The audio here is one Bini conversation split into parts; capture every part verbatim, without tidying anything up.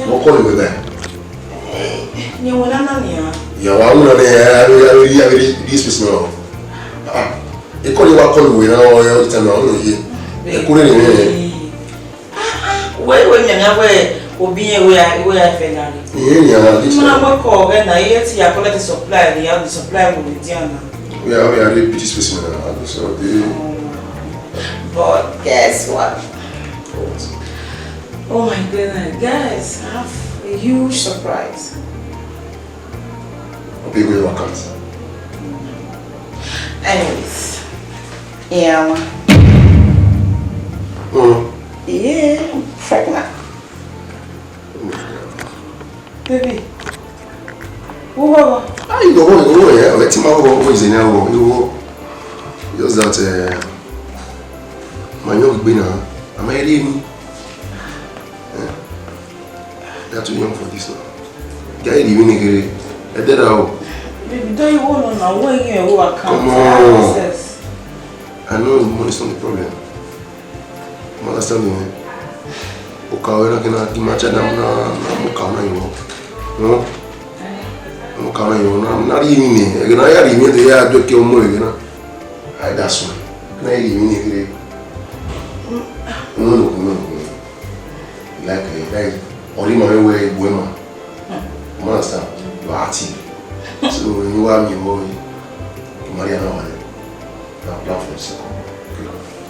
Wọ́n kọ́ ìwé báyìí. Yẹn wọ nana nia. Ìyàwó àwọn náà ni ẹ ẹ ẹ ẹ ẹ space náà. Ah, ikọ́ ni wàá kọ́ ìwé náà ọ̀yọ́ ìtàn náà ọ̀nà yìí. Ẹ kúrò nìyẹn. Wẹ wẹ miẹn miẹn wẹ obi yẹn wẹ wẹ a fẹ na re. Ìyẹn ni àwọn àdìsí. Mọ na wẹ kọ ọghẹ na iye ti ya collect supply ni ya supply wo ni dia na. Wíyá wíyá rí pity space náà àdìsí ọ̀dẹ́. But guess what? Oh my goodness, guys, I have a huge surprise. Ọbẹ ìwé wákàtí. Anyways, yeah, Mm. Yeah, I'm pregnant. Baby, who go? Ah, you go, you go, yeah. Let him go. Who is in there? You go. Just that, uh, my young baby now. I'm a lady. They are too young for this now. They are even here. I did how. Baby, don't you want to know when you will come? Come on. I know money is not the problem. You understand me? Oka we na kina di ma cha na na na mo ka na yo. No? Mo ka na yo na na ri ni ne. E na ya ri ni de ya do ke mo e na. Ai da so. Na ri ni de. No, no, no, no. Like, eh, like, or him or where you went, man. You understand? You are active. So, you are me, boy. Maria, no, man. Na plan for a second.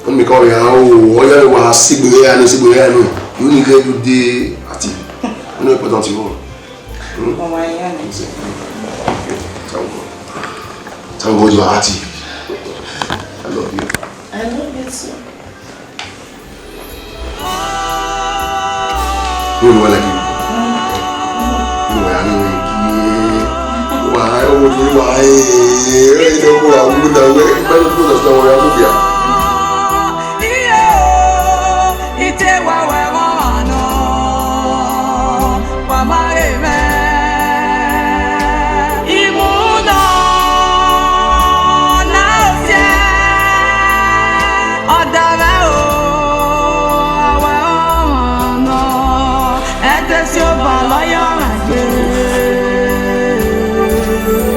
Wọ́n mi kọ́ ya o, ọyọ́ ìwà sígbèrè ya ni sígbèrè ya ni. You need to do the active. You know important you want. Hmm? Ọmọ ayé ni. Thank God. Thank God you are active. I love you. I love you too. Who do I like you? Who do I like you? Why? Who do I? Who do I? Who do I? Who do I?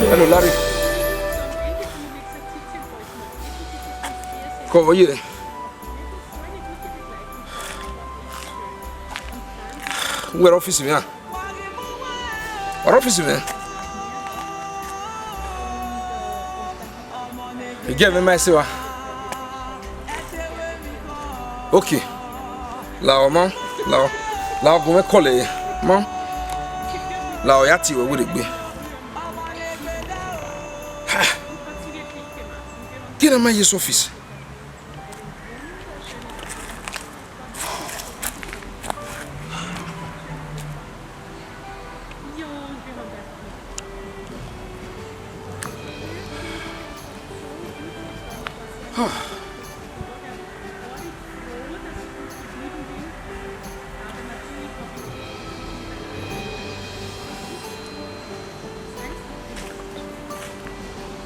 Hello, Larry. Kọ vbe ye? Where office me? Where office me? Ige vbe ma ẹse wa. Okay. Lahọ ma, lahọ. Lahọ gu mwẹ call ẹre. Ma. Lahọ ya tie wẹ werriegbe. Ha. Ke na ma ye office.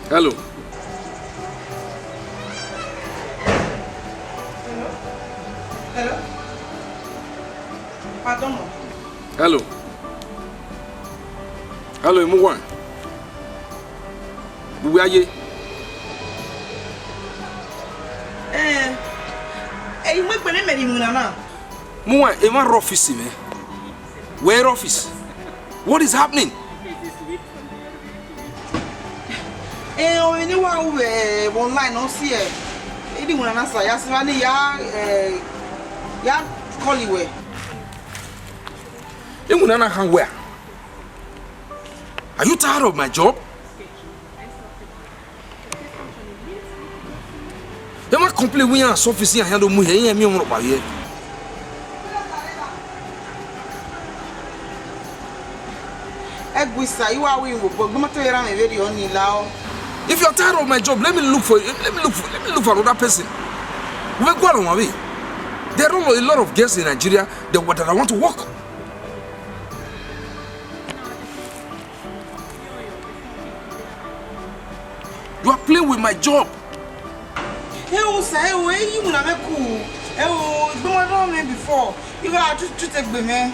Hello. Hello. Hello. Pardon. Hello. Hello, Imuwan. Uwe aye. Eh, eh, you make me marry you now. Muwan, emwa rre office mwẹ. Where office? What is happening? Eh, o ni wa u vbe online no si e. Idi wuna na sa ya si va ni ya, eh, ya call you. Iwinna na khan wẹ? Are you tired of my job? Ẹ ma complain wẹ iran surface iran hia do mu hẹ, iran miẹn ọmọ rhọkpa vbiẹ. Ẹgui sa, I wa ru iwin vbe obọ, egbe ma te vbe rran mwẹ vberriọ ni la ọ. If you are tired of my job, let me look for, let me look for, let me look for another person. Wẹ gualọ wan vbe. There are a lot of girls in Nigeria that, that I want to work. You are playing with my job. Ẹ o sa, ẹ o, ẹ yi mu na mẹ ku. Ẹ o, egbe ma rọ mẹ before. You are too, too take me.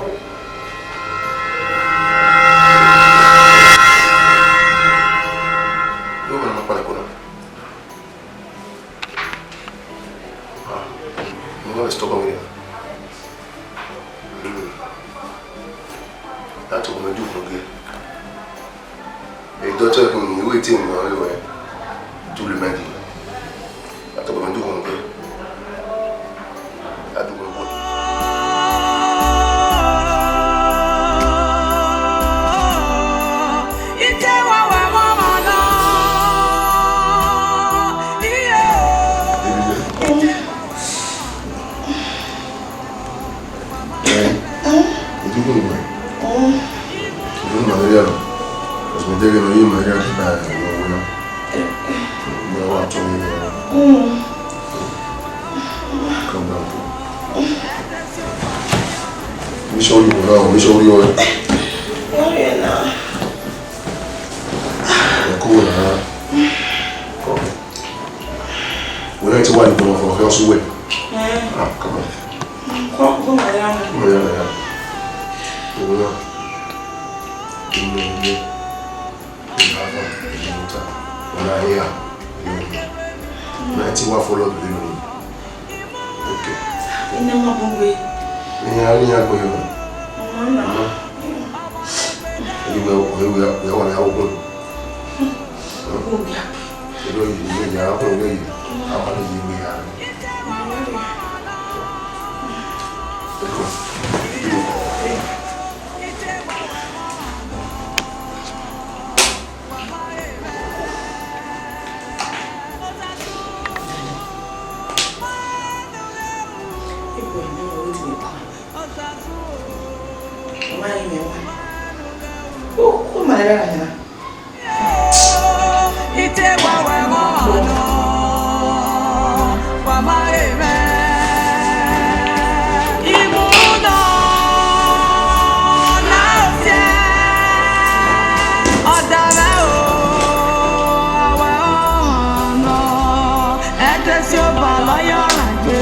Yọ, ma kpalẹ kona. Ah, mo wa stop awẹ. Hmm. That's what I do for you. Hey, doctor, hmm, you wait in, uh, you, uh, do the man. That's what I do for you. I do my work. Eh, you do good, man. You do malaria, no? Because mi dege no yi malaria di ba no we no. No wa to mi no. Calm down, bro. Mi sure you well, mi sure you well. Cool, huh? Come. Wẹ na te wa ni kọmọ fọ, ọsẹ wẹ. Eh. Ah, come on. Kọ, kọ ma ya na. Kọ ma ya na ya. Wẹ na. Ime, ime. Ime afa, ime ota. Wẹ na ya. Ime. Wẹ na te wa follow the way. Okay. Ine ma bun gbe. Ni a ni a gbe yo. Mama na. Mama. Eyi wẹ, eyi wẹ, wẹ wa na wo gun. Gun ya. Edo yi, edo yi, a ko edo yi. A ma le yi mi ya. Mama.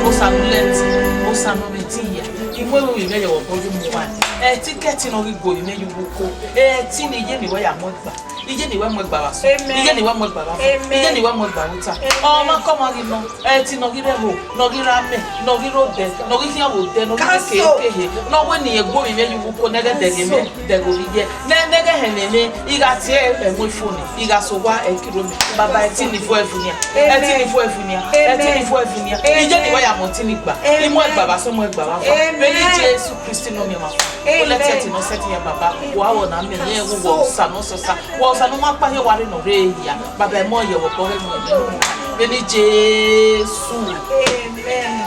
Osa ne u lẹ ẹtin, osa ne ọ mwẹ ẹtin hia, I mu ẹvbo vbe imẹ ye vbe obọ ghi mu uwa. Ẹtin ke ẹtin ne ọ ghi gu ovbi mwẹ ye uwu uko, ẹtin ne iye ne I wẹ ya mu ẹgba. Iye ne I wẹ mu ẹgba vbe asọn, iye ne I wẹ mu ẹgba vbe afan, iye ne I wẹ mu ẹgba vbe ota. Ọmwa ke ọmwa ghi nọ, ẹtin ne ọ ghi rre ẹvbo, ne ọ ghi rre amẹ, ne ọ ghi rre odẹ, ne ọ ghi khian vbe odẹ, ne ọ ghi rre ekehe ekehe, ne ọ wẹ ne irẹn gu ovbi mwẹ ye uwu uko, ne ẹghẹ dẹghe mwẹ, dẹghe ovbi ye, ne, ne ẹghẹ hẹnmwẹ mwẹ, I gha tie ẹmwẹ ifo nii, I gha sẹ owa ẹki rre mẹ. Baba, ẹtin ni vọ ẹvbo nian, ẹtin ni vọ ẹvbo nian, ẹtin ni vọ ẹvbo nian. Iye ne I wẹ ya mu ọtẹn ni gba, I mu ẹgba vbe asọn, mu ẹgba vbe afan. Vbene Jesu Kristi ne ọ miẹn mwẹ. Olẹtẹtin ne ọ sẹtin ya, Baba, wa wọ na miẹn, irẹn wu wọ Osa ne ọ sẹ osa, wọ Osa ne ọ ma kpa hiẹ, wa rre ne ọ rre hia. Baba, ẹmwẹ ọ ye vbe obọ ghe mwẹ vbene Jesu. Amen.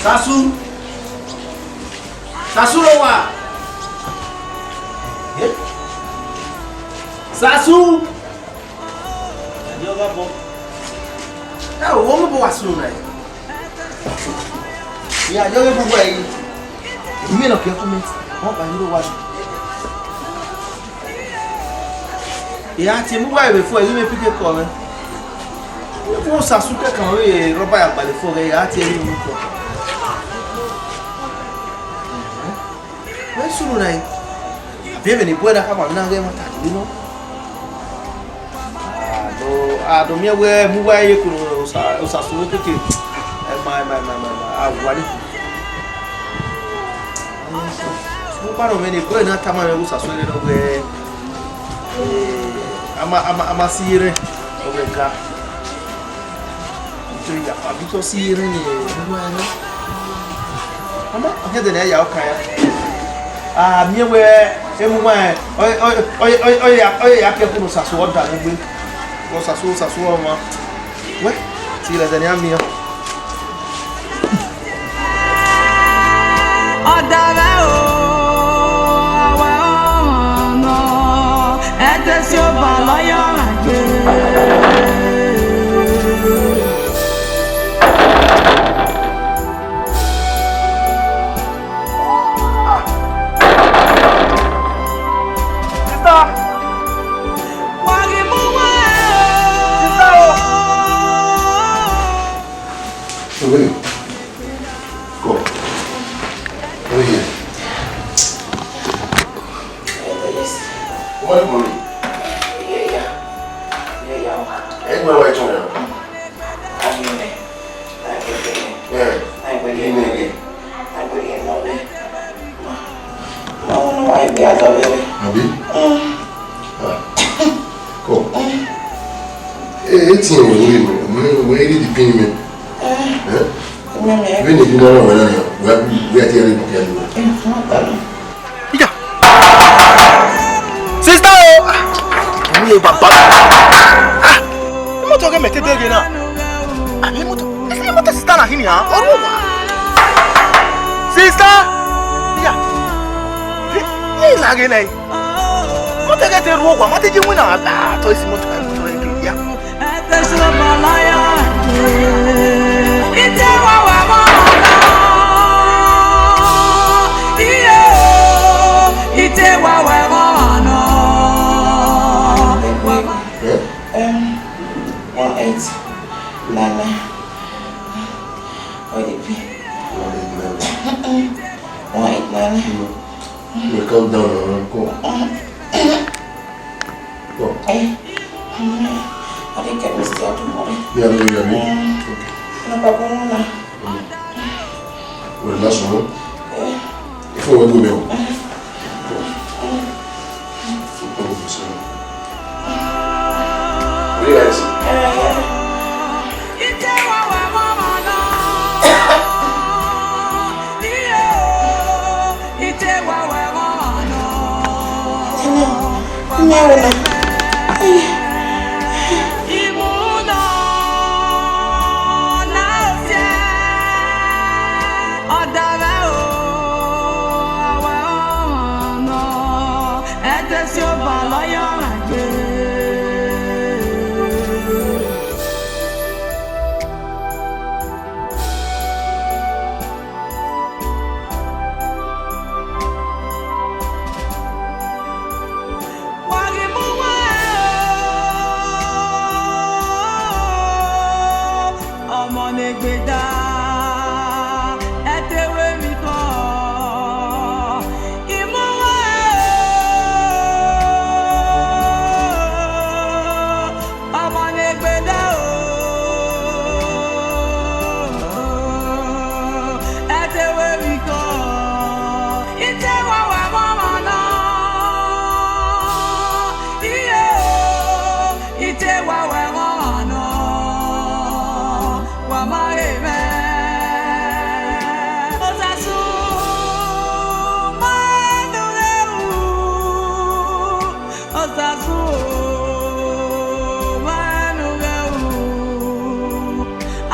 Sasu! Sasu lọ wa! Eh? Sasu! Ẹni ọba bọ. Ẹ o, wo mu bu wa sunu na. Ya, yo, yo, bu wa yi. Emi nọ ke comment. Wọ́n bá yín ló wá. Ya tie mu wa ebe fo, emi me pick call mwẹ. Wo sa su ke kan we rọba ya gbalẹ fo, ya tie emi mu ko. Wẹ sunu na yi. Vbe vbe ne bọe na ka ma na ghe ma ta diri nọ. Ado, ado miẹn wẹ mu wa ye kunu osa, osa sunu keke. Ẹ ma, ẹ ma, ẹ ma, ẹ ma, ẹ ma, a wa ni. Mo kpa nọ mwẹ ne bọe na tama mwẹ osa sunu nọ wẹ, eh, a ma, a ma, a ma si ye rẹn, ọ wẹ ga. Victor ya, a Victor si ye rẹn ne, ne wa rẹn. Ama, a kẹdẹ ne ya ọka ya. A miẹn wẹ, emu wa, ọ, ọ, ya, ọ, ya, ọ, ya ke kunu sasu ọda ne gbe. Ọ sasu, sasu ọmwa. Wẹ, ti lẹ zẹ ne a miẹn. Ọdavẹ o, awẹ ọmwa nọ, ẹdẹ si obọ lọ yọ ọmwa gbe. Sister! Wa ghi mu uwa o. Sister o! Come. Come here. What do you mean? Ẹ gbẹn wa ẹtọn ya. Eh. Abi? Ah. Come. Eh, eti ẹ̀wọ̀n lórí mi, mo ní, mo ní ìdí pín mi. Eh? Bẹ́ẹ̀ ni ìdí náà wà náà, wà á ti yára ìbùkún yàrá. Ija. Sister o. Ah, mi e baba. Ah, imoto ghe mẹ te deghe na. Abi imoto, imoto sister na hini ha. Oru wa. Sister. Ija. Ni la ghe na. Mo te ghe te ru owa, ma te je winna, ah, to isi mo te ka ru ya. Ite wa wẹ mọ nọ. Iyo, ite wa wẹ mọ nọ. Eh? Um, one eight nine nine. O D P. One eight nine nine. One eight nine nine. Mm. You calm down now, come. Come. Eh, mm, I think I missed the other one. Yeah, no, yeah, no. Mm. Okay. No problem, no. Mm. Well, that's all. Eh. If I were to know. Mm. Orí ẹ̀ sí. Ẹdẹ si obọ lọ yọ ọmwa gbe. Wa ghi mu uwa o, ọmọ ne gbeda, ẹ te wẹ emwi kọ. Imọ wa o, ọmọ ne gbeda o, ẹ te wẹ emwi kọ. Ite wa wẹ mọ ọmọ nọ. Iyo, ite wa wẹ mọ ọmọ nọ. Wa ma re mwẹ. Osasu, ma nu ghe ru. Osasu, ma nu ghe ru.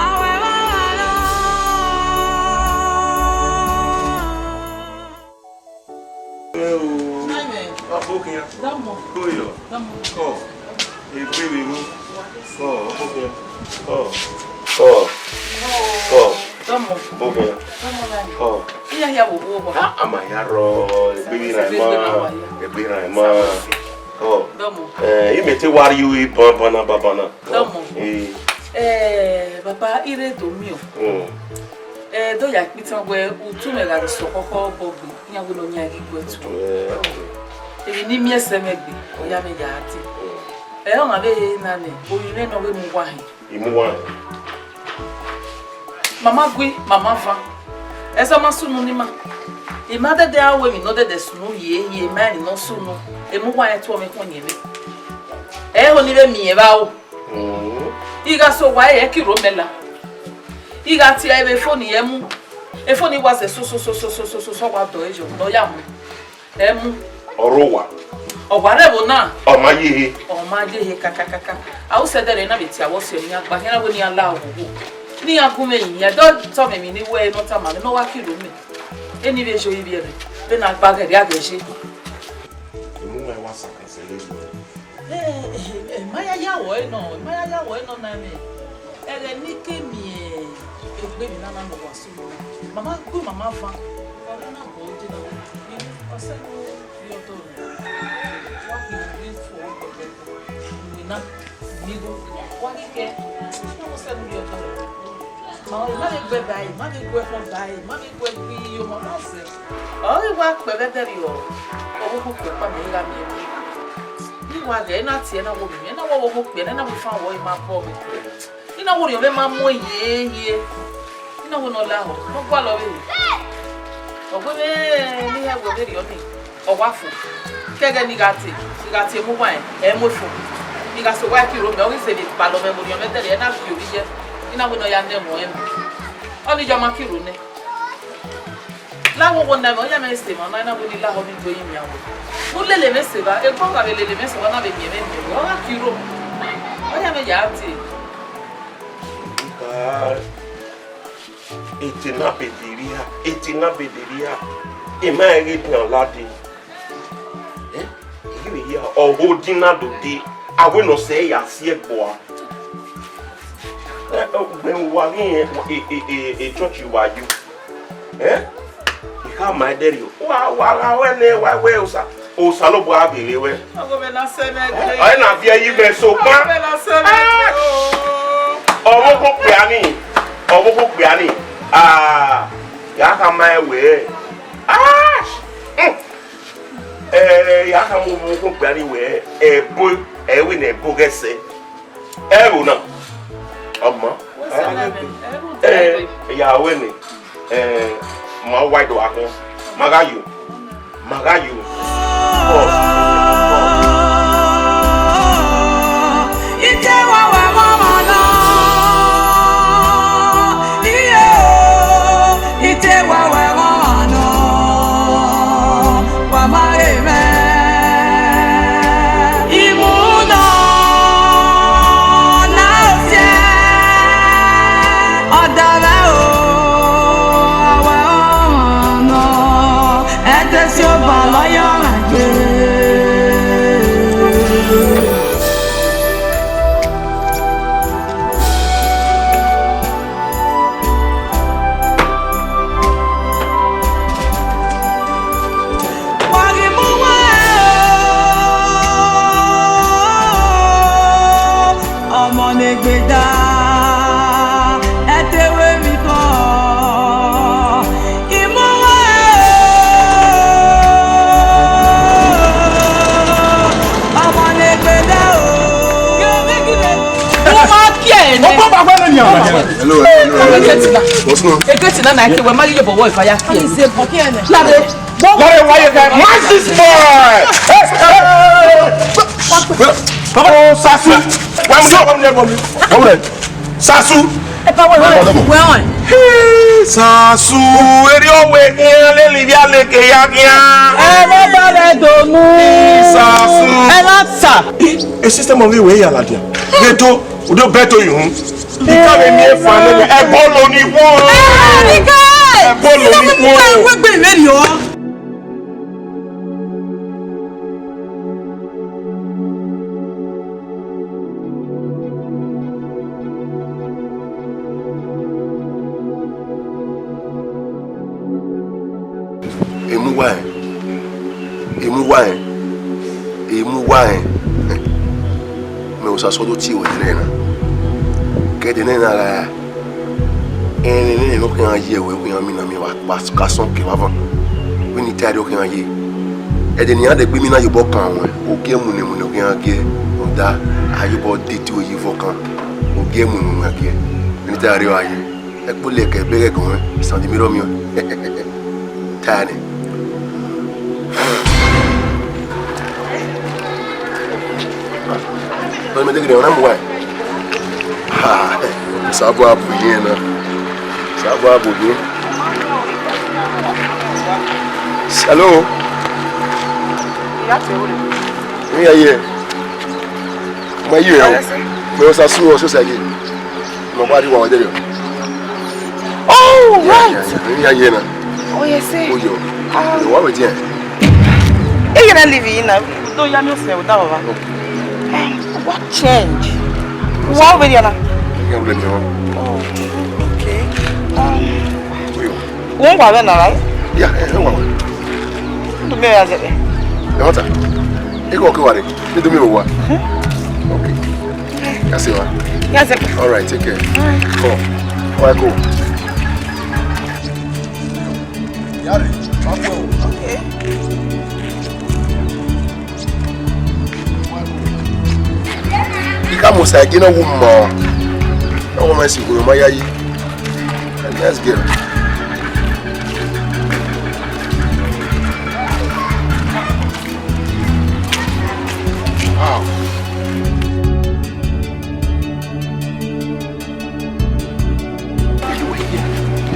Awẹ mama nọ. Ẹ o. Amen. Ọfọ kian. Damo. Koyọ. Damo. Kọ. Egbe vbe ru. Kọ, ọfọ kian. Kọ. Ọ, ọ, Dọmọ. Bọgẹ. Dọmọ na ni. Ọ. Iya hia wo wo wa. A, a ma ya rọ, egbe vbe rhan ma, egbe rhan ma. Ọ. Dọmọ. Eh, imẹ te wa rhie ue banbanna, banbanna. Dọmọ. Eh. Eh, baba, I rre do miẹn ọ. Mm. Eh, do ya kpitan wẹ, utu mwẹ gha ghi sẹ ọkhọkhọ obọ gbe, iran wẹ ne ọ yan ghi gu ẹtu. Eh. Emwi ne I miẹn sẹ mwẹ gbe, ọ ya mwẹ ya dee. Mm. Eh, ọmwa vbe ehe na nẹ, orinmwẹ ne ọ vbe mu uwa hin. I mu uwa hin. Mama gui, mama van. Ẹzọ ma sunu ne ima. I ma dẹdẹ a ru emwi ne ọ dẹdẹ sunu hie, hie, ma emwi ne ọ sunu. Emu uwa rẹn tuẹ mwẹ khọn yẹn mwẹ. Ẹ ho ne I vbe miẹn vbe aro. Mm. I gha sẹ owa ẹre, ẹ ki rho mẹ la. I gha tie ẹre vbe foni, ẹ mu. Efoni wa zẹ so, so, so, so, wa dọ ẹre yọ, ne ọ ya mu. Ẹ mu. Ọ rre owa. Ọ wa rre ẹvbo na. Ọ ma ye ehe. Ọ ma ye ehe kakakaka. A u sẹ dẹrẹ na vbe tie avbe ọse ne iran gba khian na wẹ ne iran la ohuhu. Ne iran gu mwẹ yin, ẹ dọ tọ mwẹ emwi ne I wẹ ne ọ tama mwẹ, ne ọ wa ki rho mẹ. Eni vbe zo ivbi ẹre, vbene a gba ghẹ rria ghẹ ye. Emu mwẹ wa sa kẹsẹ lele. Eh, eh, eh, eh, ma ya ya wọ nọ, ma ya ya wọ nọ na mwẹ. Ẹghẹ ne I ke miẹn egbe emwi nana ne ọ wa sunu, mama gui, mama van, ọ na bọ ode na, ọ sẹ ne ọ rhie ọdọ rẹ, wa ghi rhie fo, iwẹ na, mi igho, wa ghi kẹ, ọ sẹ ne ọ rhie ọdọ rẹ. Ma, I ma vbe gu ẹe ba ẹre, I ma vbe gu ẹe khọn ba ẹre, I ma vbe gu ẹe gbe iye ọmọ na zẹ. Ọ ghi wa kpẹ vbe ẹdẹrriọ, ọ vbe okhuo kpẹ ọkpa mẹ gha miẹn mwẹ. Ne I wa ghẹ, I na tie, na wo miẹn, I na wo okhuo kpẹ, I na wo fan wọ, I ma bọ mwẹ. I na wo orhiọn mwẹ ma mu ẹn hie hie. I na wo ne ọ lahọ, ne ọ gualọ vbe. Ọ gu mwẹ ne I hẹ wẹ vberriọ nii. Ọ wa fo. Ke ẹghẹ ne I gha te, I gha tie mu uwa rẹn, ẹ mu fo. I gha sẹ owa ẹki ro mẹ, ọ ghi zẹ vbe kpalọ mwẹ vbe orhiọn mwẹ dẹrriọ, ẹ na viọ ovbi ye. I na wẹ ne ọ ya nẹ ẹmwẹ ọnrẹn. Ọnii ya ma ki ro nẹ. La wo wo na mwẹ, ọ ya mwẹ sẹ emwa na, I na wẹ ne I lahọ ne I gbe ye imianmwẹ. Ne u lele mwẹ sẹ evba, egbe ọ gha vbe lele mwẹ sẹ evba na vbe miẹn mwẹ miẹn, ọ gha ki ro. Ọ ya mwẹ ya te. Ete na bede rhia, ete na bede rhia, I ma rẹn ghe edian lade. Eh? I ghi vbe hia, ọ ho odin na do dee, a wẹ ne ọ sẹ ya si ẹgbua. Eh, ugbẹn uwa ghi rẹn, e, e, e, e church wa yo. Eh? I khama ẹdẹrriọ, wa, wa gha wẹ nẹ, wa wẹ Osa, Osanobua gele wẹ. Ọgọ mwẹ na sẹ mwẹ gbe. Ọre na viẹ yi mwẹ sokpan. Ọgọ mwẹ na sẹ mwẹ gbe o. Ọvbokhan okpia ni, ọvbokhan okpia ni. Ah, ya khama ẹre wẹ. Ah, mm. Eh, ya khama ọvbokhan okpia ni wẹ, ẹbo, ẹvbo ne ẹbo ghẹ sẹ. Ẹvbo na. Ọma. Eh, ya wẹ nẹ. Eh, ma wa do akhin. Ma gha yo. Ma gha yo. Ite wa wẹ mwa mwa nọ. Iye o, ite wa wẹ mwa mwa nọ. Wa ma re mwẹ. Imu nọ na ofiẹ, ọdọ mwẹ o, a wẹ ọmwa nọ. Ẹdẹ si obọ lọ yọ mwẹ gbe. Wa ghi mu uwa o, ọmọ ne gbeda, ẹte wẹ emwi kọ. I mu uwa o, ọmọ ne gbeda o. Wọ́n máa kí ẹ̀ ní. Ọkọ bàbá rẹ̀ ni àwọn. Hello, hello, hello. Ẹ gẹ̀ẹ́tì náà. What's going on? Ẹ gẹ̀ẹ́tì náà náà, ẹ kẹwẹ́, má yíyọ̀ bọ̀wọ̀ ìfàyà kí ẹ̀. Láre. Láre wáyé fẹ́. Match this boy. Hey, hey, hey. Baba, oh, Sasu. Wẹ́n mu dẹ́, wẹ́n mu dẹ́, wẹ́n mu dẹ́. Sasu. Ẹ bá wẹ̀ wẹ̀ wẹ̀ wẹ̀. Hii, Sasu, eré òwe kí n lè lè bí a lè ké ya kí n. Ẹ bá bá rẹ̀ dònú. Sasu. Ẹ má sà. A system of the way yàrá dia. They do, they do better you. Ika vbe miẹn fan nẹ, ẹbọ lo ni wo. Ẹ, Ika! Ẹbọ lo ni wo. Ẹ wẹ gbe mẹ riọ. Wa ẹn, emu wa ẹn, emu wa ẹn. Mẹ Osasu do tie wẹ nẹ na. Ke ẹdẹ nẹ na gha ra. Ẹnrẹn nene ọ khian ye ẹvbo, ọ khian mina miẹn vbe asọn kevbe avọn. Vbene I tae ẹre ọ khian ye. Ẹdẹ ne iran dẹ gbe mina ye obọ kan ruẹn, ogiẹ mu ne mu ne ọ khian giẹ, rhunmwuda a ye obọ de te uwu ye ivọ kan, ogiẹ mu ne mu ne a giẹ. Vbene I tae ẹre ọ gha ye. Ẹkpo liẹkẹ ẹbe ghẹ gọn ruẹn, sand mirror miẹn. Tae nẹ. Ọni mẹ deghẹ ọna mu wa. Ha, Osasu abu yẹn na. Osasu abu yẹn. Hello. Iya te wele. Iya ye. Ma ye o. Mẹ Osasu, Osasu ye. Mo ba di wa wa dere. Oh, yeah, right. Yeah, yeah, yeah, yeah, na. Oh, yes, sir. Oh, yo. Um, yo, what we there? Hey, you not leaving now. Do you know say without over? Um, what change? What we there now? You can blame me. Oh, okay. Um, oh, yo. Wọ́n wà bẹ́ẹ̀ náà, right? Yeah, yeah, wọ́n wà. Ndumi ya zebe. Ẹ wọ́n ta. Ẹ kọ́ kí wà rẹ̀. Ndumi wà. Okay. Ya se wa. Ya zebe. All right, take care. Come. All right, go. Okay. Ika musa egi na wu mọ. Na wo ma si gu ma ya yi. A nice girl. Wow.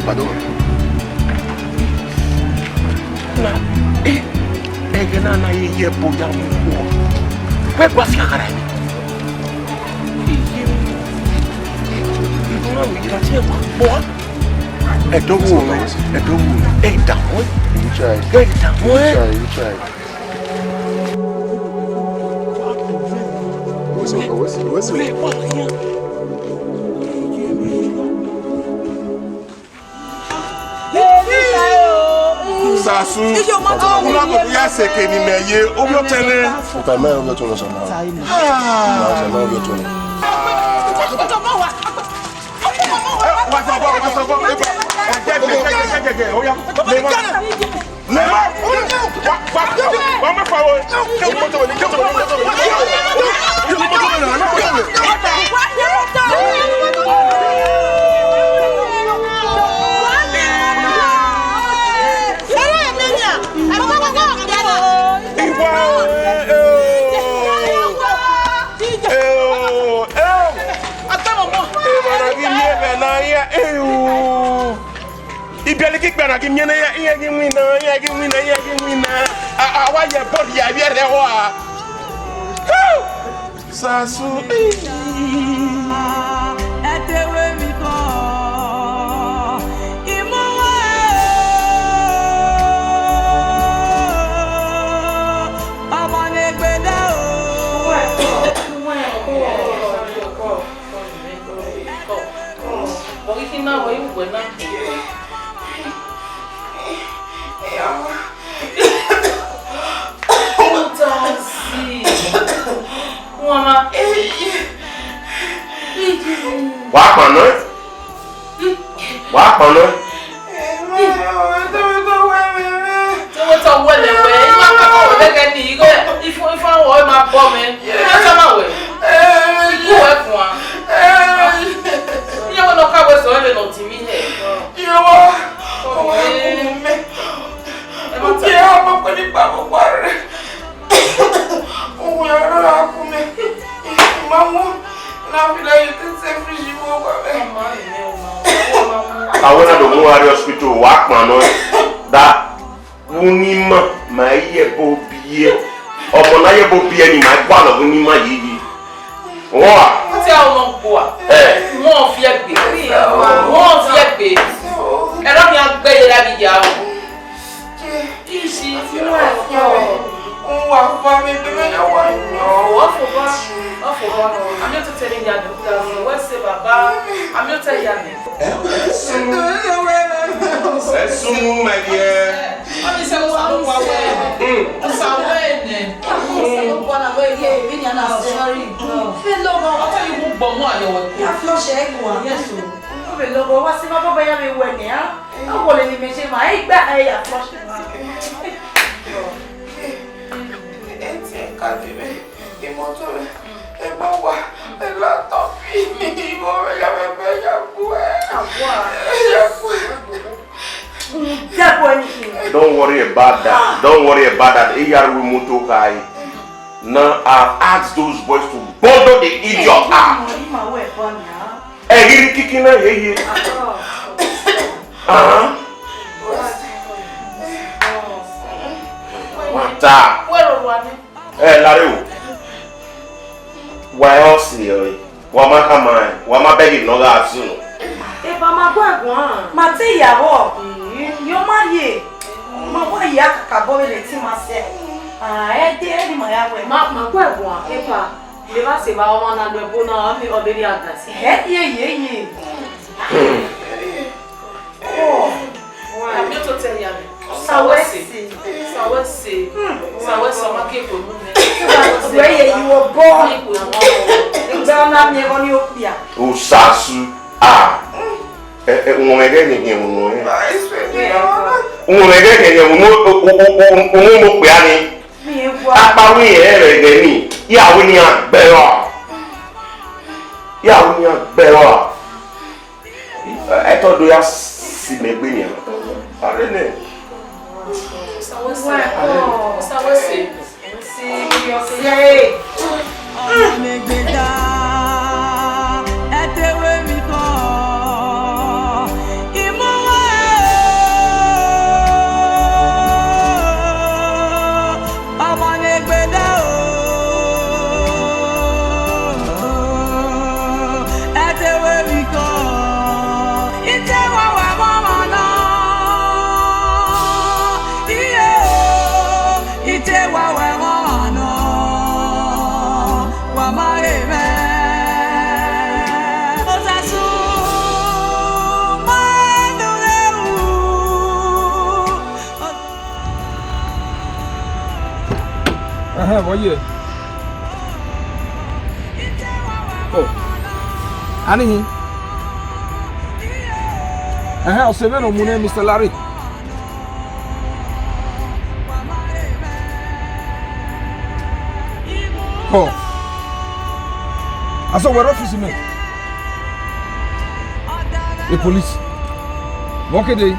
Pardon. Na, eh, ẹghẹ na na ye ye ẹbọ ya mu khuo. Wẹ gba fi aghara ẹmwẹ. Iye mu. Ibu na wẹ ya tie wa kpọ. Ẹdọ wo, ẹdọ wo, ẹ da wọn. You try. Ẹ da wọn. You try, you try. What's up, what's up, what's up? Sasu, una ko ya seke ni mẹ ye, ovbi ọtẹn nẹ. Ota mẹ ovbi ọtẹn nẹ sọmọ. Ah. Sọmọ ovbi ọtẹn nẹ. Wa sọ bọ, wa sọ bọ. Ẹ jẹ, jẹ, jẹ, jẹ, jẹ, oya. Lema. Lema. Wa, wa, wa ma fa o. Iwa, eh, eh, oh. Eh, oh, eh, oh. Emwa na ghi miẹn ẹmwẹ na, iran, eh, oh. Ibiẹliki ikpia na ghi miẹn ne iran, iran ghi winna, iran ghi winna, iran ghi winna. A, a wa ye ẹbọ rhia ivbi ẹrrẹ ẹre. Sasu. Ẹ te wẹ emwi kọ, imọ wa, ọmọ ne gbe da o. Ọ ghi khin na, ọ i uwẹ na. Udazi. Wa ma. Wa kpan nọ. Wa kpan nọ. Te wẹ te ọ wẹ lẹ wẹ, I ma kpẹkọ wẹ vbe ẹghẹ nii, ighe ifo, ifo awọ ma bọ mwẹ. Ẹ tama wẹ. Iku wẹ guan. Iye wẹ ne ọ ka wẹ zẹ ọnrẹn ne ọ dinmwi hẹ. Iye wa, ọ wẹ gu mẹ. Ẹ ma ta. Ugie a ma kpẹ ni kpa vbe okhuo rre. Uwu ya rọ ra gu mẹ. I ma mu, na fi la ye te se fridge vbe owa mwẹ. Ọ ma rẹn mwẹ, ọ ma mu, ọ ma mu. Avbe na do mu uwa rrie hospital, wa kpan nọ da. Vbe unu ima ma i ye ẹbọ biẹ. Ọmọ ne a ye ẹbọ biẹ ni ma gualọ vbe unu ima yi yi. Uwa. Te a ọmọ gbua. Ẹ. Wọn fi ẹgbe. Wọn fi ẹgbe. Ẹrọ ni a gbẹ ye ra bi ya o. Isi. Isi. Wọn fa mi bẹbẹ ya wa yọ. Wọn fo bọ. Wọn fo bọ. Àmì òtútù ni ya dùn ta. Wọ́n ṣe bàbá. Àmì òtútù ya mi. Ẹ sunu, my dear. Ọni sẹ Osanobua wẹ. Mm. Osa wẹ nẹ. Osanobua na wẹ ye, vbenian na sẹ. Sorry. Vbe lọghọ, ọ tọ yi mu gbọmọ ayọ wẹ. Ya flush ẹ gua. Yes o. Vbe lọghọ, wa si ma baba ya vbe wẹ nẹ, a? A wọlẹ ni mẹ je ma, ẹ gba ẹ ya flush ma. Ẹ ti ẹ ka dee vbe. Imoto mwẹ, ẹ ma wa, ẹ la tọ fi, igho mwẹ ya mwẹ, ya gbuẹ. Ya gbuẹ. Don't worry about that. Don't worry about that. Iyaru imoto khai. Now I've asked those boys to bundle the idiot out. Ẹ ghi rhie kiki na ye ye. Ahan. Wa ta. Ẹ, lare o. Wa ẹ ọ si ẹre. Wa ma khama ẹn. Wa ma bẹghe ne ọ gha zun. Eva ma gu ẹguan. Ma te ya vbọ. Yo ma ye. Ma wa ye akakabọ vbe ne ẹtin ma sẹ. Ah, ẹ de, ẹ ni ma ya wẹ. Ma, ma gu ẹguan. Eva, levba sẹ evba ọmwa na lu ẹbo na, ọ vbe rhie advice. Ẹ, ye, ye, ye. Oh. Wa mi ototẹ ya mẹ. Osa wẹ sẹ. Osa wẹ sẹ. Osa wẹ sẹ, ọ ma ke kpo unu mẹ. Wẹ ye yi wo bọ. Egbe ọ na miẹn ẹghẹ ọnii okpia. Osasu. Ah. Ẹ, ẹ, umwẹ ghẹ ne hiẹn unu ẹn. Umwẹ ghẹ ne hiẹn unu, unu okpia ni. Akpa wẹ irẹn rẹ ẹghẹ ni, ya wẹ ne iran gbe ẹre. Ya wẹ ne iran gbe ẹre. Ẹ tọ do ya si mẹ egbe nian. Are nẹ. Osa wẹ sẹ. Osa wẹ sẹ. Serious. Ọmọ ne gbeda, ẹ te wẹ mi kọ, imọ wa o, ọmọ ne gbeda o, ẹ te wẹ mi kọ, ite wa wẹ ọmọ na, iye o. Ite wa wẹ ọmwa nọ, wa ma re mwẹ. Osasu, ma nu rre ru. Ẹhẹn, vbọ ye? Oh. Anihin. Ẹhẹn, ọse mwẹ ne ọ mu nẹ, Mister Larry. Họ. Asọ wẹ rre ọfisi mẹ. E police. Vbọ ke dee?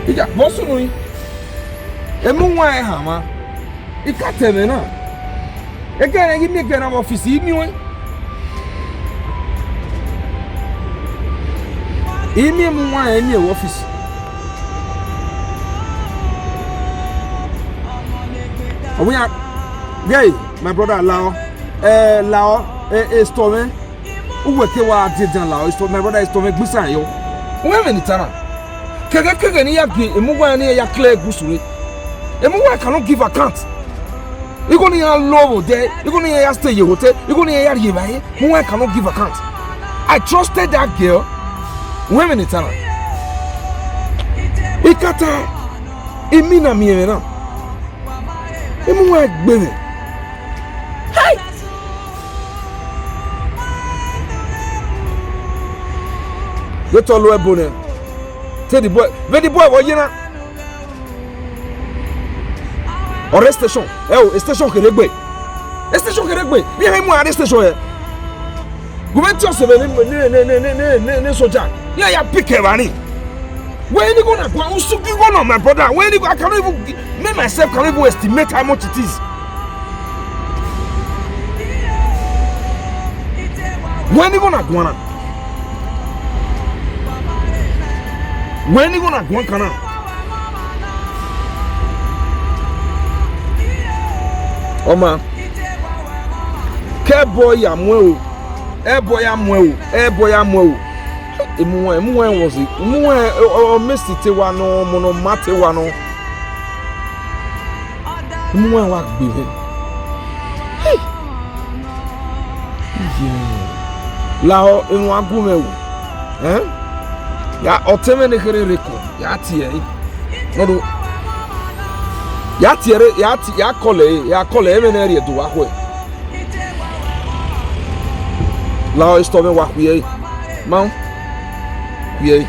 Iya, vbọ sunu rin? Emu wan ẹre hanmwa. I ka ta ẹmwẹ na. Ẹghẹ ne I ghi miẹn ẹghẹ na vbe ọfisi, I miẹn ọẹn. I miẹn emu wan ẹre, I miẹn vbe ọfisi. Ọ wẹ iran, ghe, my brother, lao, eh, lao, eh, eh, stop, eh. Uwẹ ke wa die dan la, it's for my brother, it's for me, gbisa yo. Uwẹ mẹ ni tana. Kẹghẹ kẹghẹ ne I ya gie emu uwa ne I ya clear egusu re. Emu uwa cannot give account. Igho ne I ya lo vbe odẹ, igho ne I ya stay ye hotel, igho ne I ya rhie evbare, emu uwa cannot give account. I trusted that girl. Uwẹ mẹ ni tana. I ka ta, I mina miẹn mwẹ na. Emu uwa gbe mwẹ. Hai! Ye tọ lo ẹbo nẹ. Te the boy, vbe the boy vbe ọ ye na? Ọ rre station. Ẹ o, station kherhe gbe. Station kherhe gbe. Vbe iran mu a rre station hẹ? Gu mwẹ tie ọse vbe ne, ne, ne soja. Iran ya pick evba ni. Wẹ ni gho na guan, usu ghi gho na, my brother. Wẹ ni gho, I cannot even gi-, me myself cannot even estimate how much it is. Wẹ ni gho na guan na. Wẹ ni gho na guan kan na. Ọ ma. Ke ẹbọ ya muẹn o, ẹbọ ya muẹn o, ẹbọ ya muẹn o. Emu uwa, emu uwa wọ zẹ, emu uwa ọ, ọ, ọ mẹ si te wa nọ, ọmọ ne ọ ma te wa nọ. Emu uwa wa gbe mwẹ. Hey! Yeah. Lahọ emwi a gu mwẹ ru. Ẹn? Ya, ọtẹn mwẹ ne kherhe rre kọ, ya tie ẹre. Nọdu. Ya tie ẹre, ya ti, ya kọlọ ẹre, ya kọlọ ẹre, ẹmwẹ ne ẹ rhie do vbe akhuẹ. Lahọ esitọ mwẹ wa khuiẹre. Ma khuiẹre.